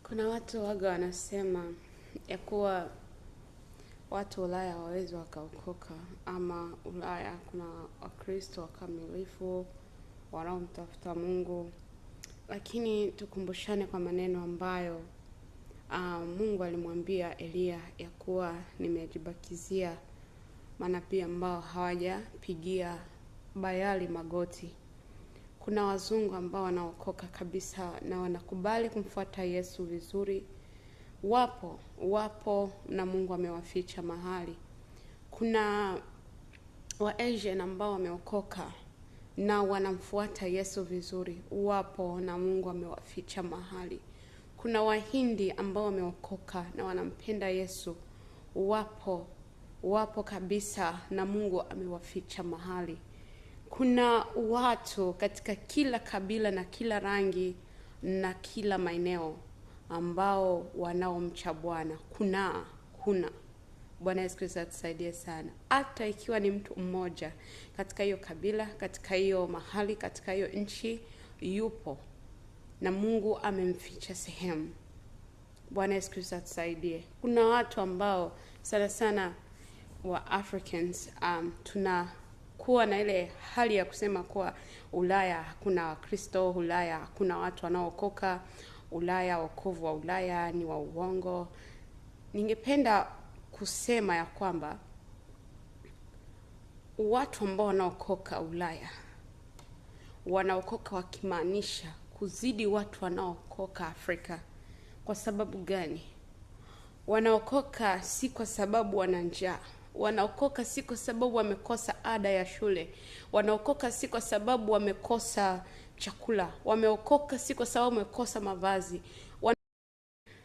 Kuna watu waga wanasema ya kuwa watu Ulaya hawawezi wakaokoka, ama Ulaya kuna Wakristo wakamilifu wanaomtafuta Mungu, lakini tukumbushane kwa maneno ambayo Mungu alimwambia Eliya ya kuwa nimejibakizia manabii ambao hawajapigia Bayali magoti. Kuna wazungu ambao wanaokoka kabisa na wanakubali kumfuata Yesu vizuri. Wapo, wapo na Mungu amewaficha mahali. Kuna wa Asian ambao wameokoka na wanamfuata Yesu vizuri, wapo na Mungu amewaficha mahali. Kuna Wahindi ambao wameokoka na wanampenda Yesu, wapo, wapo kabisa na Mungu amewaficha mahali. Kuna watu katika kila kabila na kila rangi na kila maeneo ambao wanaomcha Bwana. Kuna Bwana Yesu Kristo atusaidie sana. Hata ikiwa ni mtu mmoja katika hiyo kabila, katika hiyo mahali, katika hiyo nchi, yupo na Mungu amemficha sehemu. Bwana Yesu Kristo atusaidie. Kuna watu ambao sana sana wa Africans, tunakuwa na ile hali ya kusema kuwa Ulaya hakuna Wakristo, Ulaya hakuna watu wanaookoka, Ulaya wokovu wa Ulaya ni wa uongo. Ningependa kusema ya kwamba watu ambao wanaokoka Ulaya wanaokoka wakimaanisha kuzidi watu wanaokoka Afrika. Kwa sababu gani? Wanaokoka si kwa sababu wana njaa. Wanaokoka si kwa sababu wamekosa ada ya shule. Wanaokoka si kwa sababu wamekosa chakula. Wameokoka si kwa sababu wamekosa mavazi.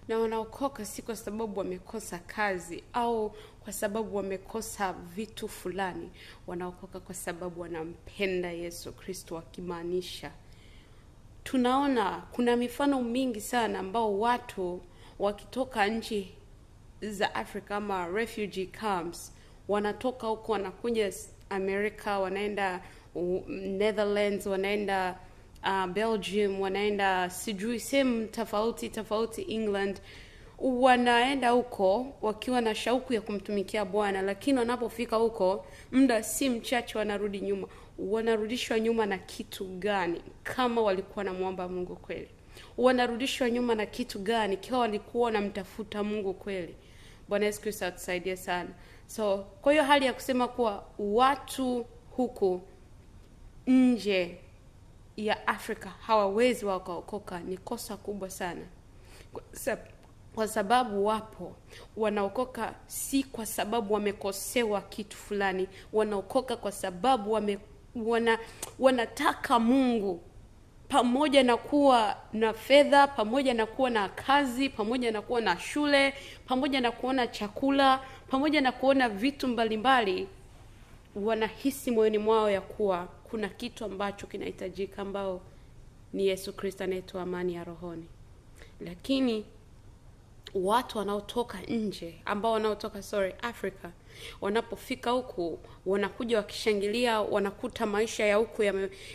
Na wanaokoka si kwa sababu wamekosa kazi au kwa sababu wamekosa vitu fulani. Wanaokoka kwa sababu wanampenda Yesu Kristo wakimaanisha. Tunaona kuna mifano mingi sana ambao watu wakitoka nchi za Afrika ama refugee camps, wanatoka huko wanakuja Amerika, wanaenda Netherlands, wanaenda Belgium, wanaenda sijui sehemu tofauti tofauti, England. Wanaenda huko wakiwa na shauku ya kumtumikia Bwana, lakini wanapofika huko muda si mchache wanarudi nyuma. Wanarudishwa nyuma na kitu gani kama walikuwa wanamwomba Mungu kweli? Wanarudishwa nyuma na kitu gani kama walikuwa wanamtafuta Mungu kweli? Bwana Yesu Kristo atusaidie sana. So kwa hiyo hali ya kusema kuwa watu huku nje ya Afrika hawawezi wakaokoka ni kosa kubwa sana. Kwa sababu wapo wanaokoka si kwa sababu wamekosewa kitu fulani, wanaokoka kwa sababu wanataka Mungu. Pamoja na kuwa na fedha, pamoja na kuwa na kazi, pamoja na kuwa na shule, pamoja na kuona chakula, pamoja na kuona vitu mbalimbali, wanahisi moyoni mwao ya kuwa kuna kitu ambacho kinahitajika, ambao ni Yesu Kristo anayetoa amani ya rohoni. Lakini watu wanaotoka nje, ambao wanaotoka sorry, Africa, wanapofika huku wanakuja wakishangilia, wanakuta maisha ya huku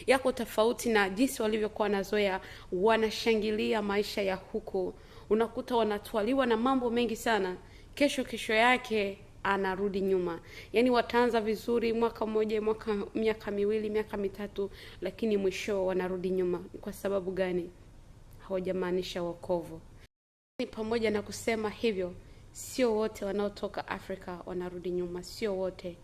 yako tofauti na jinsi walivyokuwa wanazoea. Wanashangilia maisha ya huku, unakuta wanatwaliwa na mambo mengi sana. Kesho kesho yake anarudi nyuma. Yaani wataanza vizuri mwaka mmoja, miaka miwili, miaka mitatu, lakini mwisho wanarudi nyuma. Kwa sababu gani? Hawajamaanisha wokovu. Pamoja na kusema hivyo, sio wote wanaotoka Afrika wanarudi nyuma, sio wote.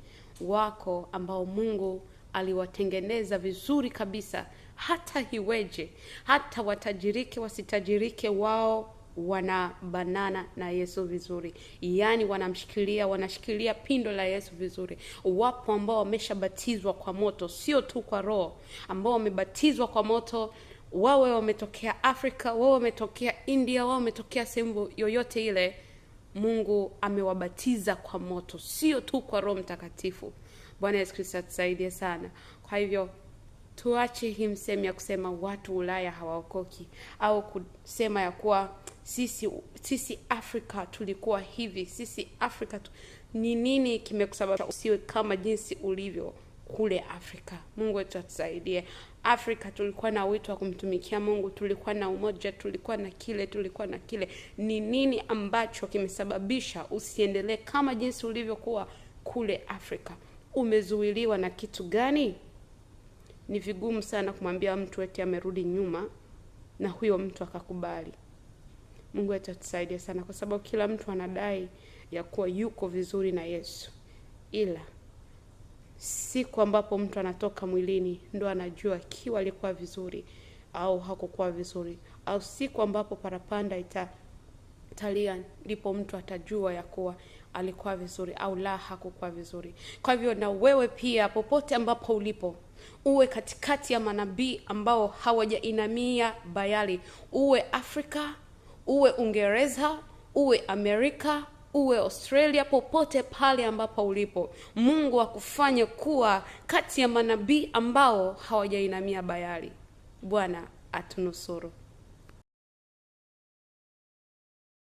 Wako ambao Mungu aliwatengeneza vizuri kabisa, hata iweje, hata watajirike wasitajirike, wao wanabanana na Yesu vizuri, yaani wanashikilia pindo la Yesu vizuri. Wapo ambao wameshabatizwa kwa moto, sio tu kwa roho, ambao wamebatizwa kwa moto, wawe wametokea Afrika, wawe wametokea India, wawe wametokea sehemu yoyote ile, Mungu amewabatiza kwa moto, sio tu kwa Roho Mtakatifu. Bwana Yesu Kristo atusaidie sana. Kwa hivyo tuache hii msemo ya kusema watu Ulaya hawaokoki, au kusema ya kuwa sisi Afrika tulikuwa hivi, sisi Afrika ni nini kimekusababisha usiwe kama jinsi ulivyo kule Afrika? Mungu wetu atusaidie. Afrika tulikuwa na wito wa kumtumikia Mungu, tulikuwa na umoja, tulikuwa na kile, tulikuwa na kile. Ni nini ambacho kimesababisha usiendelee kama jinsi ulivyokuwa kule Afrika? Umezuiliwa na kitu gani? Ni vigumu sana kumwambia mtu eti amerudi nyuma na huyo mtu akakubali. Mungu atatusaidia sana, kwa sababu kila mtu anadai ya kuwa yuko vizuri na Yesu, ila siku ambapo mtu anatoka mwilini ndo anajua kiwa alikuwa vizuri au hakukuwa vizuri, au siku ambapo parapanda italia ndipo mtu atajua ya kuwa alikuwa vizuri au la hakukuwa vizuri. Kwa hivyo na wewe pia, popote ambapo ulipo, uwe katikati ya manabii ambao hawajainamia Bayali, uwe Afrika, uwe Uingereza, uwe Amerika, uwe Australia, popote pale ambapo ulipo, Mungu akufanye kuwa kati ya manabii ambao hawajainamia Bayali. Bwana atunusuru.